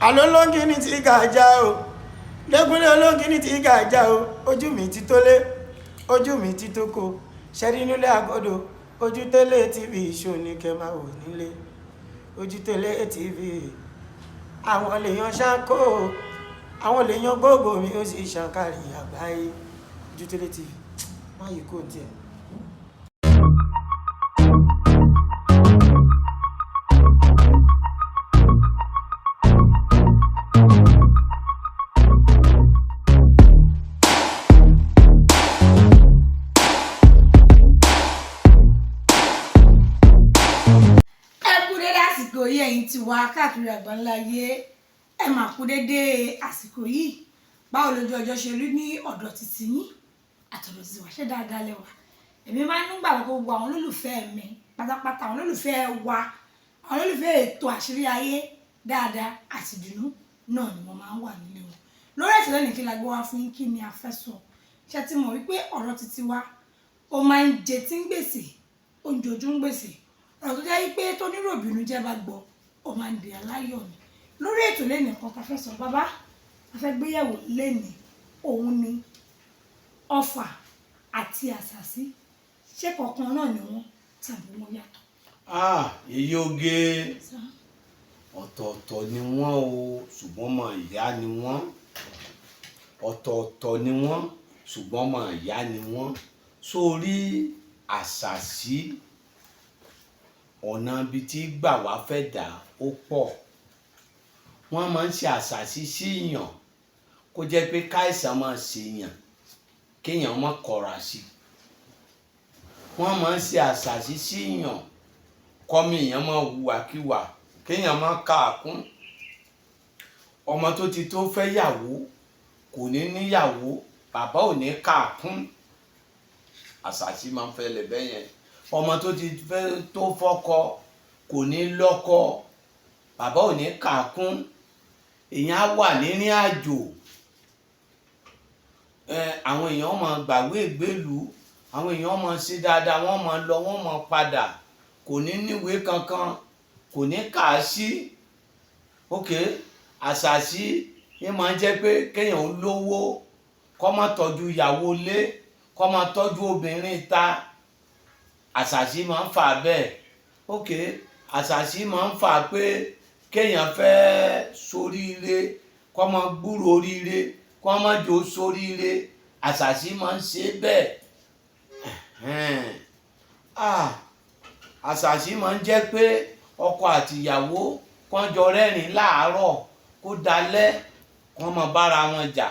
Àlọ́ olóńgìní tí gàjà o, lẹ́kúnlé olóńgìní tí gàjà o. Ojú mi ti tó lé, ojú mi ti tó ko, ṣẹ́rí nílé àgọ́dọ̀. Ojútẹ́lẹ̀ TV ṣò ní kẹ́ máa wò nílé. Ojútẹ́lẹ̀ TV, àwọn lèèyàn ṣáńkó, àwọn lèèyàn gbogbo mi ó sì ṣàǹkàrí àgbáyé. Ojútẹ́lẹ̀ TV, má yìí kò tiẹ̀. Ẹ kú dédé àsìkò yìí, ẹ̀yin tí wà káàkiri àgbáńlá ayé. Ẹ mà kú dédé àsìkò yìí. Báwo lójú ọjọ́ ṣe rí ní ọ̀dọ̀ títí yín àtọ̀dọ̀ títí wà? Ṣé dáadáa lẹ́wà? Èmi máa ń nígbàgbọ́ pé gbogbo àwọn olólùfẹ́ mi pátápátá, àwọn olólùfẹ́ wa, àwọn olólùfẹ́ ètò Àṣírí Ayé, dáadáa àti ìdùnnú náà ni wọ́n máa ń wà nílé wọn. Lórí ètò lónìí, kí la gbé wá fún yín? Kí ni a fẹ́ sọ? Ṣé ti mọ̀ wípé ọ̀rọ̀ títí wa, ó máa ń jẹ tí ń gbèsè, ó ń jojú ń gbèsè, ọ̀rọ̀ tó jẹ́ wípé tó níròbìnú jẹ́ bá gbọ́, ó máa ń di aláyọ̀ ni. Lórí ètò lẹ́nìí kan tá fẹ́ sọ, bàbá, a fẹ́ gbéyẹ̀wò lẹ́nìí, òun ni ọfà àti àṣàsí. Ṣé kọ̀ọ̀kan náà ni wọ́n tàbí wọ́n yàtọ̀? Ah, èyí oge, ọ̀tọ̀ọ̀tọ̀ ni wọ́n o, ṣùgbọ́n ọmọ ìyá ni wọ́n. Ọ̀tọ̀ọ̀tọ̀ ni wọ́n, ṣùgbọ́n ọmọ ìyá ni wọ́n. Sórí àṣàsí, ọ̀nà ibi tí gbà wá fẹ́ dà ó pọ̀. Wọ́n máa ń ṣe àṣàsí síyàn kó jẹ́ pé káìsàn máa ṣèyàn, kéèyàn má kọra sí. Wọ́n máa ń ṣe àṣàsí síyàn kọ́mi èèyàn máa hùwàkiwà, kéèyàn má kàákún. Ọmọ tó ti tó fẹ́ yàwó kò ní níyàwó, bàbá ò ní kàákún. Àṣàsí máa ń fẹ́ lẹ̀ bẹ́ẹ̀ yẹn. Ọmọ tó ti fẹ́ tó fọ́kọ kò ní lọ́kọ, bàbá ò ní kàákún. Èèyàn á wà nírìn àjò, àwọn èèyàn máa gbàgbé ìgbélú, àwọn èèyàn máa ṣe dáadáa, wọ́n máa lọ, wọ́n máa padà, kò ní níwèé kankan, kò ní kà á sí. Ok, àṣàsí yẹn máa ń jẹ́ pé kéèyàn ó lówó, kó má tọ́jú ìyàwó ilé, kó má tọ́jú obìnrin ta. Àṣàsí máa ń fà bẹ́ẹ̀. Ok, àṣàsí máa ń fà pé kéèyàn fẹ́ soríire, kó má gbúrò oríire, kó má jò soríire. Àṣàsí máa ń ṣe bẹ́ẹ̀. Ah, àṣàsí máa ń jẹ́ pé ọkọ àtìyàwó kán jọ rẹ́rìn láàárọ̀, kó dalẹ́ kán máa bára wọn jà.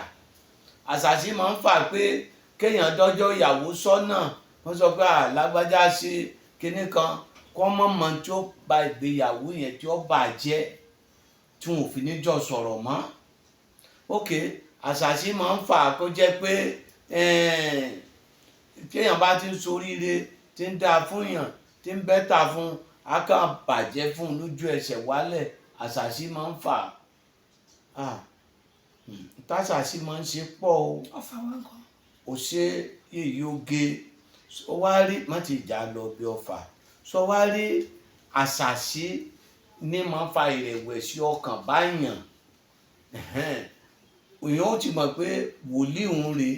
Àṣàsí máa ń fà pé kéèyàn dọ́jọ́ ìyàwó sọ́nà, wọ́n sọ pé àlágbájá ṣe kinní kan, kán mọ̀ mọ́ tí ó ba ìgbéyàwó yẹn, tí ó bàjẹ́, tí wọn ò fi ní jọ sọ̀rọ̀ mọ́. Ok, àṣàsí máa ń fà kó jẹ́ pé kéèyàn bá ti ń soríire, tí ń dáa fún yàn, tí ń bẹ́tà fún, á kàn bàjẹ́ fún un lójú ẹsẹ̀ wálẹ̀. Àṣàsí máa ń fà á. Tàṣàsí máa ń ṣe pọ̀ o. Ọfà wa ńkọ́? Ò ṣe yèyí oge, ó wá rí má ti jà lọ bí ọfà sọ wá rí. Àṣàsí ní máa ń fa ìrẹ̀wẹ̀sì ọkàn báyàn. Èèyàn ó ti mọ̀ pé wòlíì òun rèé,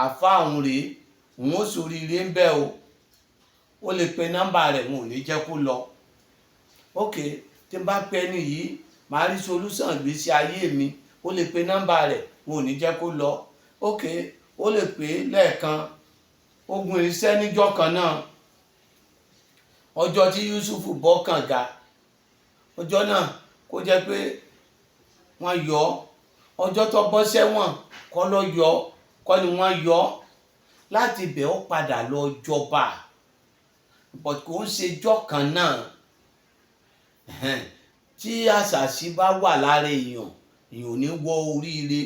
àáfàá òun rèé, òun ó ṣoríire ń bẹ́ o. Ó lè pe nọ́mbà rẹ̀, wọn ò ní jẹ́ kó lọ. Ok, tí n bá pe ẹni yìí, màá rí solution ìgbésí ayé mi. Ó lè pe nọ́mbà rẹ̀, wọn ò ní jẹ́ kó lọ. Ok, ó lè pè é lẹ́ẹ̀kan, ogun iṣẹ́ níjọ́ kan náà. Ọjọ́ tí Yusuf bọ́ kànga, ọjọ́ náà kó jẹ́ pé wọ́n yọ ọ́. Ọjọ́ tó bọ́ sẹ́wọ̀n kọ́ ló yọ ọ́, kọ́ ni wọ́n yọ ọ́ láti ibẹ̀, ó padà lọ jọba. But kò ń ṣe jọ́ kan náà. Tí àṣàṣì bá wà lára èèyàn, èèyàn ò ní wọ oríire.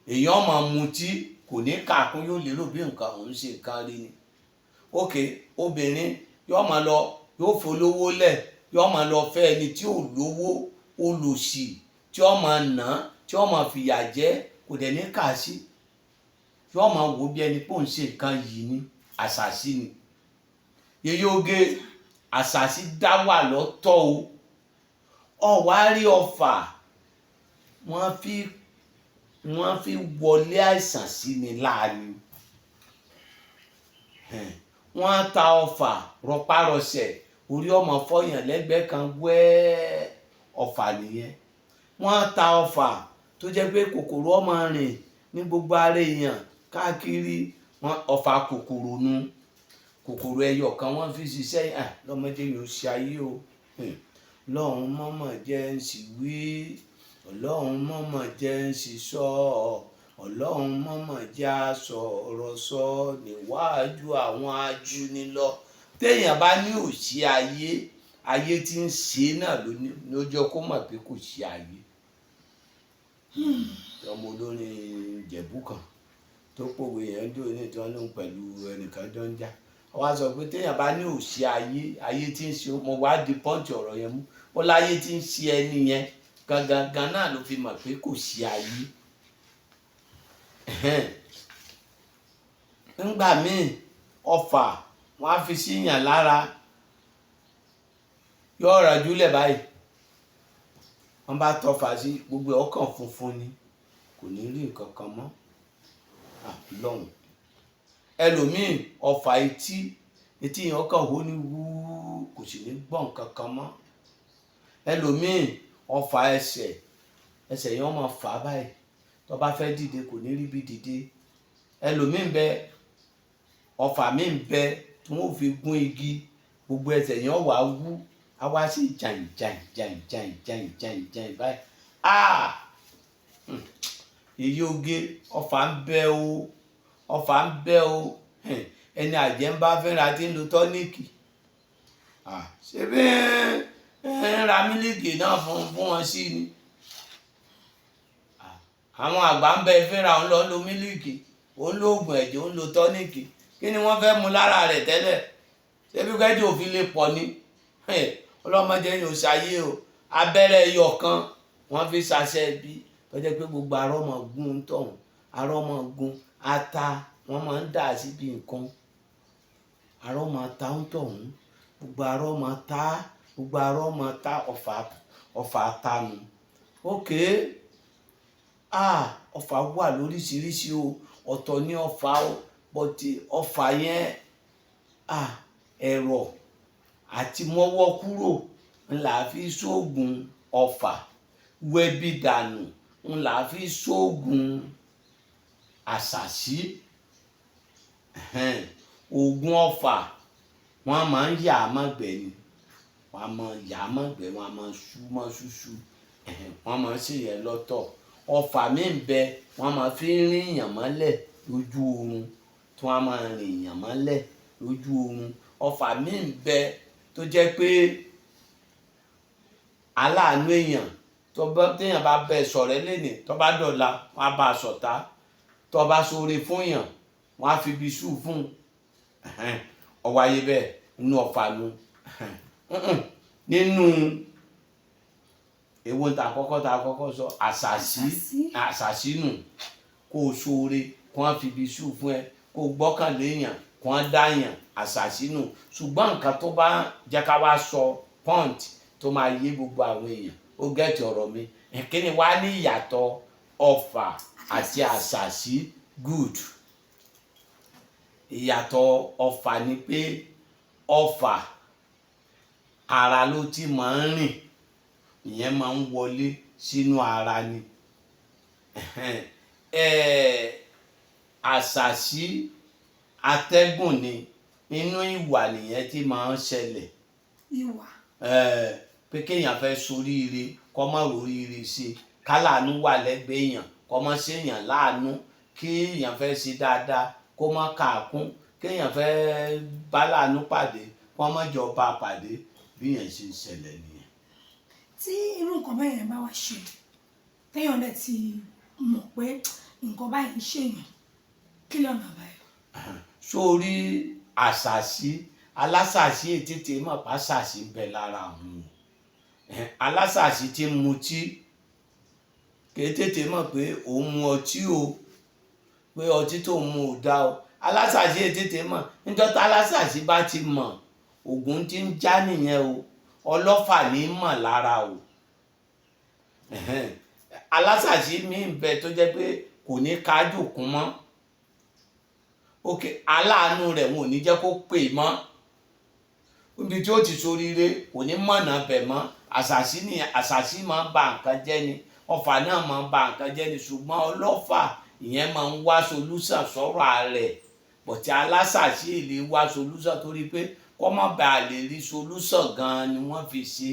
Èèyàn máa mutí, kò ní kàkún, yóò lérò bí nǹkan òun ṣe nǹkan rí ni. Ok, obìnrin yóò máa lọ, yóò folówó lẹ̀, yóò máa lọ fẹ́ ẹni tí ò lówó, olòṣì, tí ó máa nà, tí ó máa fìyà jẹ, kò dẹ̀ ní kà sí, yóò máa wò bí ẹni pé òun ṣe nǹkan yìí ní. Àṣàṣì ni, yeye oge. Àṣàṣì dá wà lọ́tọ̀ o. Ọ̀wá rí ọfà, wọ́n fi wọ́n fi wọlé àìsàn sí ni láàánú. Wọ́n á ta ọfà rọpárọsẹ̀, orí ọmọ fọyàn lẹ́gbẹ̀ẹ́ kan wẹ́ẹ́, ọfà nìyẹn. Wọ́n á ta ọfà tó jẹ́ pé kòkòrò ọmọ rìn ní gbogbo ara èèyàn káàkiri, wọ́n ọfà kòkòrò nu. Kòkòrò ẹyọ kan wọ́n fi ṣiṣẹ́. Lọ́mọdé yóò ṣe ayé o. Ọlọ́run mọ̀mọ̀ jẹ́ ń sì wí, Ọlọ́run mọ̀mọ̀ jẹ́ ń sì sọ, Ọlọ́run mọ̀mọ̀ jẹ́ aṣọ ọ̀rọ̀ sọ níwájú àwọn ajúnilọ. Téèyàn bá ní òsì ayé, ayé tí ń ṣe náà ló jẹ́ kó mọ̀ pé kò sí ayé. Ọmọ olórin Ìjẹ̀bú kan tó pòwe yẹn dùn ní ìtàn lóhùn pẹ̀lú ẹnìkan tó ń jà. Wọ́n á sọ pé téèyàn bá ní òsì ayé, ayé tí ń ṣe, mo wá di pọ́ǹtì ọ̀rọ̀ yẹn mú. Ó láyé tí ń ṣe ẹni yẹn gangan gan náà ló fi mọ̀ pé kò sí ayé. Ẹ̀hẹ́n. Ńgbà míì ọfà wọ́n á fi síyàn lára, yóò ràjú lẹ̀ báyìí. Wọ́n bá tọfà sí gbogbo ẹ̀, ọkàn funfun ni, kò ní rí nǹkan kan mọ́. Lọ́hùn. Ẹlòmíì ọfà etí, etí yẹn ọkàn hó ní wúúú, kò sì ní gbọ́ nǹkan kan mọ́. Ẹlòmíì ọfà ẹsẹ̀, ẹsẹ̀ yẹn wọ́n máa fà á báyìí. Tó bá fẹ́ dìde kò ní rí bí dìde. Ẹlòmíì ń bẹ, ọfà míì ń bẹ tí wọ́n ó fi gún igi, gbogbo ẹsẹ̀ yẹn ó wá wú, á wá sí jàǹ jàǹ jàǹ jàǹ jàǹ jàǹ jàǹ báyìí. Èyí oge, ọfà ń bẹ o, ọfà ń bẹ o. Ẹni àjẹ́ ń bá fẹ́ra tí ń lo tọ́níìkì. Ṣé bí ń ra mílíkì náà fún wọn sí ni? Àwọn àgbà ń bẹ fẹ́ra, òun lọ lo mílíkì, òun lo oògùn ẹ̀jẹ̀, òun lo tọ́níìkì. Kí ni wọ́n fẹ́ mu lára rẹ̀ tẹ́lẹ̀? Ṣé bí kẹ́jọ́ òfin lè pọ̀ ni? Ọlọ́mọdé yóò ṣayé o. Abẹ́rẹ́ ẹyọ kan wọ́n fi ṣaṣẹ́ bí tó jẹ́ pé gbogbo arọ́ mọ̀ gún tọ̀hún, arọ́ mọ̀ gún ata, wọ́n máa ń dà síbi nǹkan. Arọ́ máa ta ń tọ̀hún, gbogbo arọ́ máa ta, gbogbo arọ́ máa ta, ọfà, ọfà ta nu. Okay. Ọfà wà lóríṣiríṣi o. Ọ̀tọ̀ ni ọfà o, but ọfà yẹn, ẹ̀rọ àti mọ́wọ́ kúrò ńlá fi ṣoògùn ọfà. Wẹbi dànù ńlá fi ṣoògùn àṣàsí. Òògùn ọfà wọ́n máa ń yà á mọ́gbẹ́ ni. Wọ́n á máa yà á mọ́gbẹ́, wọ́n á máa ṣú mọ́ ṣúṣú. Wọ́n máa ń ṣe yẹn lọ́tọ̀. Ọfà míì ń bẹ, wọ́n máa fi ń rìn yàn mọ́lẹ̀ lójú oorun, tí wọ́n á máa rìn yàn mọ́lẹ̀ lójú oorun. Ọfà míì ń bẹ tó jẹ́ pé aláàánú èèyàn tó bá, téèyàn bá bẹ sọ̀rẹ́ lénìí, tó bá dọ̀la, wọ́n á bá a ṣọ̀tá. Tó bá ṣoore fún èèyàn, wọ́n á fi ibi ṣú fún un. Ó wáyé bẹ́ẹ̀ nínú ọfà nu. Nínú èwo ta kọ́kọ́ sọ, àṣàsí, àṣàsí nù. Kó o ṣoore, kó wọ́n fi ibi ṣú fún ẹ, kó o gbọ́kànlé èèyàn, kó wọ́n dá èèyàn, àṣàsí nù. Ṣùgbọ́n nǹkan tó bá jẹ́ ká wá sọ point tó máa yé gbogbo àwọn èèyàn, ó gẹ̀ẹ́tì ọ̀rọ̀ mi. Kí ni wá ní ìyàtọ̀ ọfà àti àṣàsí? Good. Ìyàtọ̀ ọfà ni pé ọfà ara ló ti máa ń rìn, ìyẹn máa ń wọlé sínú ara ni. Àṣàsí atẹ́gùn ni, inú ìwà nìyẹn tí máa ń ṣẹlẹ̀. Ìwà. Pé kéèyàn fẹ́ soríire, kó má roríire ṣe, káláàánú wà lẹ́gbẹ̀ẹ́ èèyàn, kó má ṣe èèyàn láàánú, kí èèyàn fẹ́ ṣe dáadáa, kó má kàákún, kéèyàn fẹ́ bá láàánú pàdé, kó má jọ bá pàdé, bí èèyàn ṣe ń ṣẹlẹ̀ nìyẹn. Tí irú nǹkan bẹ́ẹ̀ yẹn bá wá ṣe, téèyàn dẹ̀ ti mọ̀ pé nǹkan báyìí ń ṣèyàn, kí lọ́nà àbáyọ? Sórí àṣàsí, alásàsí ètètè mọ̀ pàṣàsí ń bẹ lára òun. Alásàsí tí ń mutí kì í tètè mọ̀ pé òun mu ọtí o, pé ọtí tó ń mu ò dá o. Alásàsí ètètè mọ̀. Níjọ́ tá alásàsí bá ti mọ̀, ògùn tí ń já nìyẹn o. Ọlọ́fà ní mọ̀ lára o. Ẹ̀hẹ́n. Alásàsí mi ń bẹ tó jẹ́ pé kò ní kájò kún mọ́. Ok, aláàánú rẹ̀ wọn ò ní jẹ́ kó pè mọ́. Ibi tí ó ti ṣoríire kò ní mọ̀nà bẹ̀ mọ́. Àṣàṣì ni, àṣàṣì máa ń ba nǹkan jẹ́ ni, ọfà náà máa ń ba nǹkan jẹ́ ni, ṣùgbọ́n ọlọ́fà ìyẹn máa ń wá solúsàn sọ̀rọ̀ rẹ̀. Bọ̀tí alásàṣì lè wá solúsàn torí pé kọ́ má bàa lè rí solúsàn gan-an ni wọ́n fi ṣe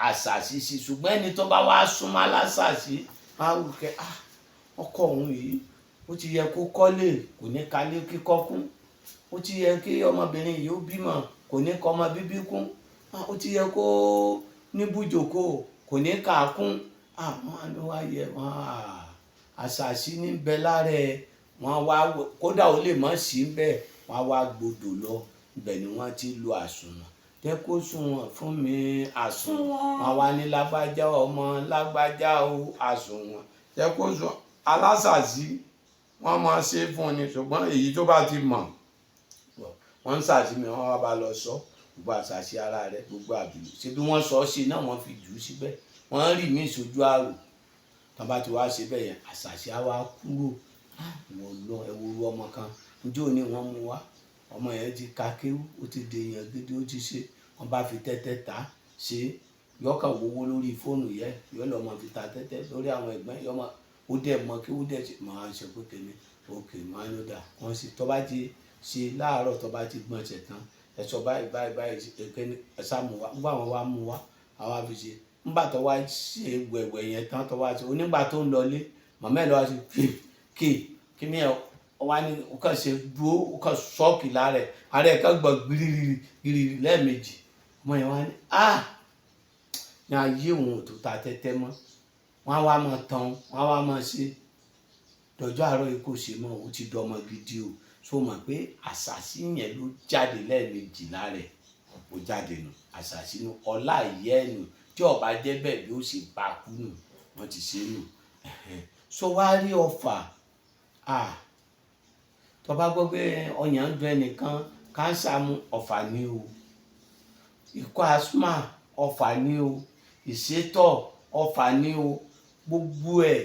àṣàṣì sí. Ṣùgbọ́n ẹni tó bá wá súnmọ́ alásàṣì máa wù kẹ́, ah, ọkọ òun yìí ó ti yẹ kó kọ́lé, kò ní kalé kíkọ́ kún. Ó ti yẹ kí ọmọbìnrin yìí ó bímọ, kò ní kọ́ ọmọ bíbí kún. Ah, ó ti yẹ kó ní bùjòkó, kò ní kà á kún. Ah, wọn á ló wá yẹ wọn á àṣàṣì ní bẹ lára ẹ. Wọn wá kódà ó lè má sí bẹ́ẹ̀, wọn wá gbọ́dọ̀ lọ ibẹ̀ ni wọ́n ti lo àsùnwọ̀n. Jẹ́ kó sunwọ̀n fún mi àsùnwọ̀n. Wọn wá ní lágbájá ọmọ lágbájá o àsùnwọ̀n. Jẹ́ kó sùn. Alásàsí wọ́n máa ṣe fún ni, ṣùgbọ́n èyí tó bá ti mọ̀ wọ́n ń ṣàṣì mi, wọ́n wá bá lọ sọ gbogbo àṣàṣì ara rẹ̀, gbogbo àbìlú ṣé bí wọ́n sọ ọ́ sí náà wọ́n fi jù ú síbẹ̀, wọ́n rì mí sójú àrò. Tọ́ bá ti wá ṣe bẹ́ẹ̀ yẹn, àṣàṣì á wá kúrò. Wọ́n lọ ẹ wo irú ọmọ kan njó ni wọ́n mú wá, ọmọ yẹn ti ka kéwú, ó ti di èèyàn gidi, ó ti ṣe. Wọ́n bá fi tẹ́tẹ́ ta ṣe, yọkàn wowó lórí fóònù yẹ, yọ lọ mọ fi ta tẹ́tẹ́ lórí àwọn ẹ̀gbọ́n yọ mọ. Ó dẹ̀ mọ kí ó dẹ̀ ṣe máa ń ṣe pé kìíní òkè máa ń dà wọ́n sì. Tọ́ bá ti ṣe láàárọ̀, tọ́ bá ti gbọ̀n ṣẹ̀ tán, ẹ sọ báyìí báyìí báyìí, èké ẹ sá mú wá. Nígbà wọn wá mú wá, àwa fi ṣe. Nígbà tó wá ṣe wẹ̀wẹ̀ yẹn tán, tó wá ṣe onígbà tó ń lọlé, màmá ẹ̀ lọ́wọ́ ṣe kí kí kí ni ẹ wá ní, ó kàn ṣe dúró, ó kàn ṣọ́ọ̀kì lára ẹ̀, ara ẹ̀ kàn gbọ̀n gbìrìrì gbìrìrì lẹ́ẹ̀mejì. Ọmọ yẹn wá ní, ah, ní ayé òun ò tó ta tẹ́tẹ́ mọ́. Wọ́n á wá máa tán, wọ́n á wá máa ṣe dọjọ́ àárọ̀ yìí kò ṣe mọ́, ó ti dọmọ gidi o. So mọ̀ pé àṣàṣì yẹn ló jáde lẹ́ẹ̀mejì lára ẹ̀, ó jáde nù àṣàṣì nù, ọlá ìyẹ́ ẹ̀ nù. Tí ó bá jẹ́ bẹ́ẹ̀ bí ó ṣe bá kú nù, wọ́n ti ṣe nù. So wá rí ọfà, ah, tó bá gbọ́ pé ọyàn ń dun ẹnìkan, kánsà mu, ọfà ni o. Ikọ́ asthma, ọfà ni o. Ìsétọ̀, ọfà ni o. Gbogbo ẹ̀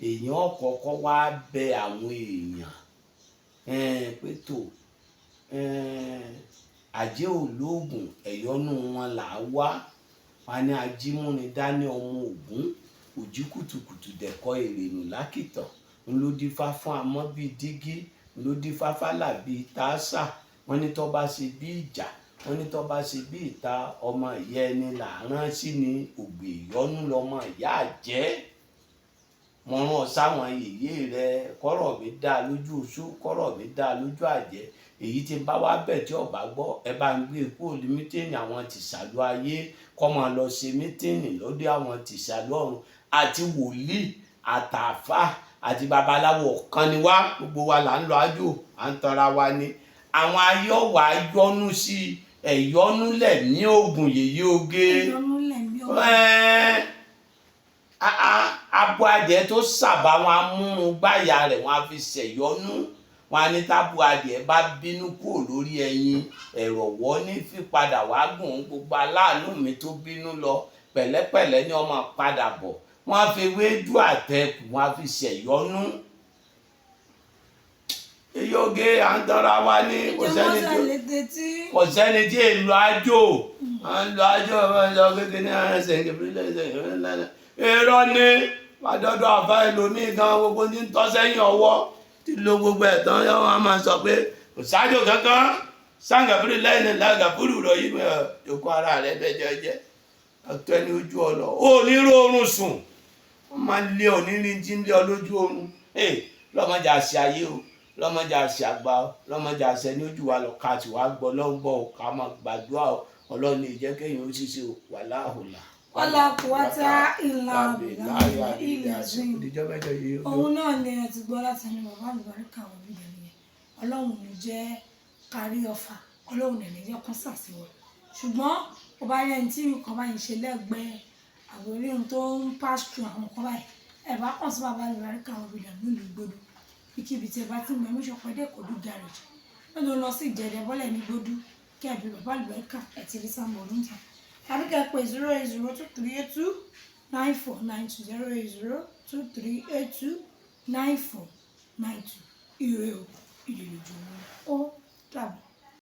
èèyàn kọ́kọ́ wá bẹ àwọn èèyàn pé tó àjẹ́ olóògùn ẹ̀yọ́nú wọn là á wá. Wọn ní ajímúni dání ọmọ Ògún, òjí kùtùkùtù dẹ̀kọ́ èrènù lákìtàn, ńlódífá fún amọ́ bíi dígí, ńlódífá fálà bíi tàásà. Wọ́n ní tó bá ṣe bí ìjà, wọ́n ní tó bá ṣe bí ìta, ọmọ ìyá ẹni là á rán sí ni, ògbè ìyọ́nú lọmọ ìyá àjẹ́. Mo rán ọ sáwọn yèyé rẹ, kọ́rọ̀ mi dá lójú oṣó, kọ́rọ̀ mi dá lójú àjẹ́. Èyí tí ń bá wá bẹ̀ tí ọba gbọ́, ẹ bá ń gbé kúrò ní mítìnì àwọn tìṣàlú ayé, kọ́ máa lọ ṣe mítìnì lọ́dọ̀ àwọn tìṣàlú ọ̀run. Àti wòlíì àtàfà àti babaláwo ọ̀kan ni wá, gbogbo wa là ń lọ àjò, à ń tanra wa ni. Àwọn ayé ọ̀wà yọ́nú sí ẹ̀yọ́nú lẹ̀ ní ògùn yèyé oge. Ẹ̀yọ́nú lẹ̀ ní ògùn. Abo adìẹ tó sábà wọn amúrun gbáyà rẹ̀, wọn á fi ṣẹ̀yọ́nú. Wọn á ní tábù adìẹ bá bínú kúrò lórí ẹyin, ẹ̀rọ̀wọ́ ní fípadà wá gùn. Gbogbo aláàánú mi tó bínú lọ pẹ̀lẹ́pẹ̀lẹ́ ní ọmọ padà bọ̀. Wọn á fi ewédú àtẹkù, wọn á fi ṣẹ̀yọ́nú. Èyí oge à ń tọ́ra wa ní kò sẹ́ni tó kò sẹ́ni tí èlò àjò à ń lo àjò ọ̀sẹ̀ kékeré ẹsẹ̀ kékeré irọ́ ni wàdọ́dọ̀ àfa ẹlòmíì gan, gbogbo ní ń tọ́ sẹ́yìn ọwọ́ tí lo gbogbo ẹ̀ tán, yọ wọn máa sọ pé kò sájò kankan sàǹgàfúrú lẹ́yìn làǹgàfúrú rọ yìí jòkó ara rẹ bẹ́ẹ̀ jẹ́jẹ́ ọ̀tọ̀ ẹni ojú ọ lọ ó ní rọrùn sùn, wọ́n máa lé ọ ní ní tí ń lé ọ lójú oorun. Lọ́mọdé àṣẹ ayé o, lọ́mọdé àṣẹ àgbà o, lọ́mọdé àṣẹ ní ojú wa lọ, ká tí wàá gbọ́ lọ́ngbọ́ o, ká máa gbàdúrà o. Ọlọ́run ní ìjẹ́ kéèyàn ó ṣiṣẹ́ o, wàláhùlà. Wàlá kùwátá ìlà bìlà ilẹ̀ zin. Òun náà ni ẹ ti gbọ́ láti ẹnu bàbá àlùbáríkà àwọn bíbẹ̀ nìyẹn. Ọlọ́run ò ní jẹ́ kárí ọfà, Ọlọ́run ò ní jẹ́ kán sàṣìwọ̀. Ṣùgbọ́n ó bá rí ẹni tí nǹkan báyìí ṣe lẹ́gbẹ̀ẹ́ àbí orí ohun tó ń pass through àwọn nǹkan báyìí, ẹ bá kàn sí bàbá àlùbáríkà àwọn bíbẹ̀ nílùú Ìgbòdo. Ibikíbi tí ẹ bá ti ń bọ̀, ẹ mú ìṣọ̀pọ̀ dé Ìkòròdú garage. Wọ́n lè lọ sí Ìjẹ̀dẹ̀ bọ́lẹ̀ ní Gbódú kí ẹ bí bàbá àlùbáríkà, ẹ ti rí sáńbọ̀ lóńtà. Tàbí kí ẹ pè 0802382 9492, 08023829492. Ire o, ire lójú wọn. Ó dàbọ̀.